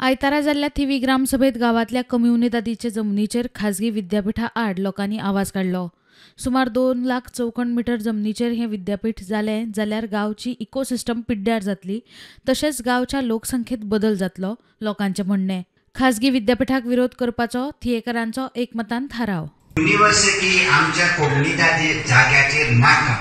आयतारा जाल्ल्या थिवी ग्रामसभेत गांवांतल्या कम्युनिदादीचे जमनीचेर खाजगी विद्यापिठा आड लोकांनी आवाज काडलो. सुमार 2 लाख चौखण मीटर जमनीचेर हें विद्यापीठ जालें जाल्यार गांवची इकोसिस्टम पिड्ड्यार जातली, तशेंच गांवच्या लोकसंख्येत बदल जातलो, लोकांचें म्हणणें. खाजगी विद्यापिठाक विरोध करपाचो थियेकरांचो एकमतान थाराव. युनिव्हर्सिटी आमच्या कोमुनिदादी जाग्याचेर नाका.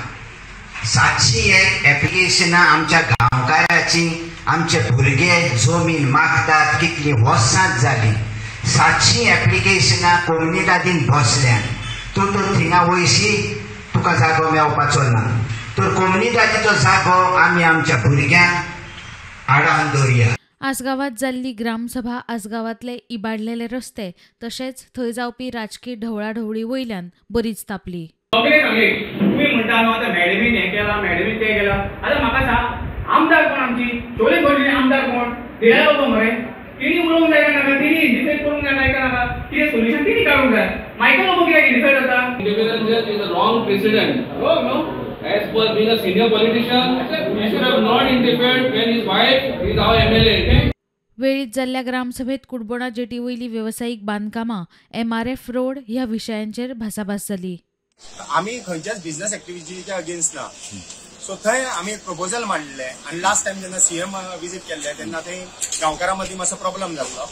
701 एप्लिकेशनां आमच्या गांवकाराची, आमचे भुरगे जमीन मागतात कितली वर्सां जाली. 700 एप्लिकेशनां कोमुनिदादीन बसल्यान. तूं तर थिंगा वयशी तुका जागो मेळपाचो ना. तर कोमुनिदादीचो जागो आमी आमच्या भुरग्यांक आडावन दवरया. आसगांवांत जाल्ली ग्रामसभा आसगांवांतले इबाडलेले रस्ते तशेंच थंय जावपी राजकी ढवळाढवळी वयल्यान बरीच तापली. तुमी म्हणटा न्हू आतां मॅडमीन हें केलां, मॅडमीन तें केलां. आतां म्हाका सांग, आमदार कोण आमची? चोले भरली आमदार कोण? दिल्या लोक मरे. तिणी उलोवंक जाय काय नाका? तिणी इंडिफेक्ट करूंक जाय काय नाका? कितें सोल्युशन तिणी काडूंक जाय. मायकल लोबो कित्याक इंडिफेक्ट जाता? Independence is a wrong precedent. No, no. As per being a senior politician, he should have not interfered when his wife is our MLA. वेळीत जाल्ल्या ग्रामसभेत कुडबोणा जेटी वयली वेवसायीक बांदकामां, MRF road ह्या विशयांचेर भासाभास जाली. आमी खंयच्याच बिझनेस एक्टिविटीच्या अगेन्स्ट ना. सो थंय आमी एक प्रपोजल मांडलें आनी लास्ट टायम जेन्ना सीएम विजीट केल्ले तेन्ना थंय गांवकारां मदीं मातसो प्रॉब्लम जाल्लो,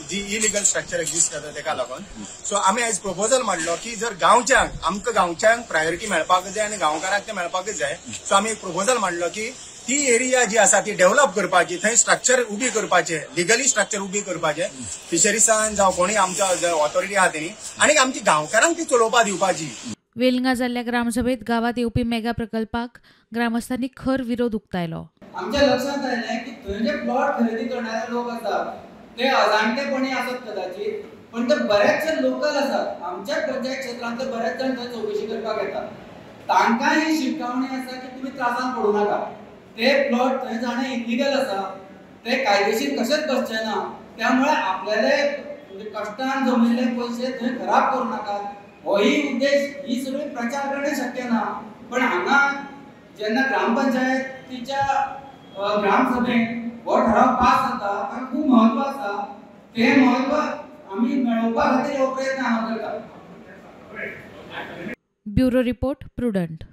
जी इलिगल स्ट्रक्चर एक्झिस्ट जाता तेका लागून. सो आमी आयज प्रपोजल मांडलो की जर गांवच्यांक, आमकां गांवच्यांक प्रायोरिटी मेळपाक जाय आनी गांवकारांक तें मेळपाकच जाय. सो आमी एक प्रपोजल मांडलो की ती एरिया जी आसा ती डेव्हलप करपाची, थंय स्ट्रक्चर उबी करपाचें, लिगली स्ट्रक्चर उबी करपाचें, फिशरीसान जावं कोणी आमच्या ऑथॉरिटी आहा तेणी, आनी आमची गांवकारांक ती चलोवपा दिवपाची. वेलंगा जाल्ल्या ग्रामसभेत गांवात येवपी मेगा प्रकल्पाक ग्रामस्थांनी खर विरोध उक्तायलो. आमच्या लक्षात आयलें की थंय जे प्लॉट खरेदी करणारे लोक आसात ते अजाणटेपणी आसत कदाचित, पण ते बरेचसे लोकल आसात. आमच्याच पंचायत क्षेत्रांतले बरेच जाण थंय चौकशी करपाक येतात. तांकां ही शिटकावणी आसा की तुमी त्रासान पडूं नाका. ते प्लॉट थंय जाणें इलिगल आसा, ते कायदेशीर कशेंच बसचे ना. त्यामुळे आपल्याले कष्टान जमयल्ले पयशे थंय खराब करूं नाकात, होही उद्देश ही सगळी प्रचार करणे शक्य ना. पण हांगा जेन्ना ग्रामपंचायतीच्या ग्रामसभेत हो ठराव पास जाता ताका खूब म्हत्व आसा. ते म्हत्व आमी मेळोवपा खातीर हो प्रयत्न हांगा करतात. Bureau report, Prudent.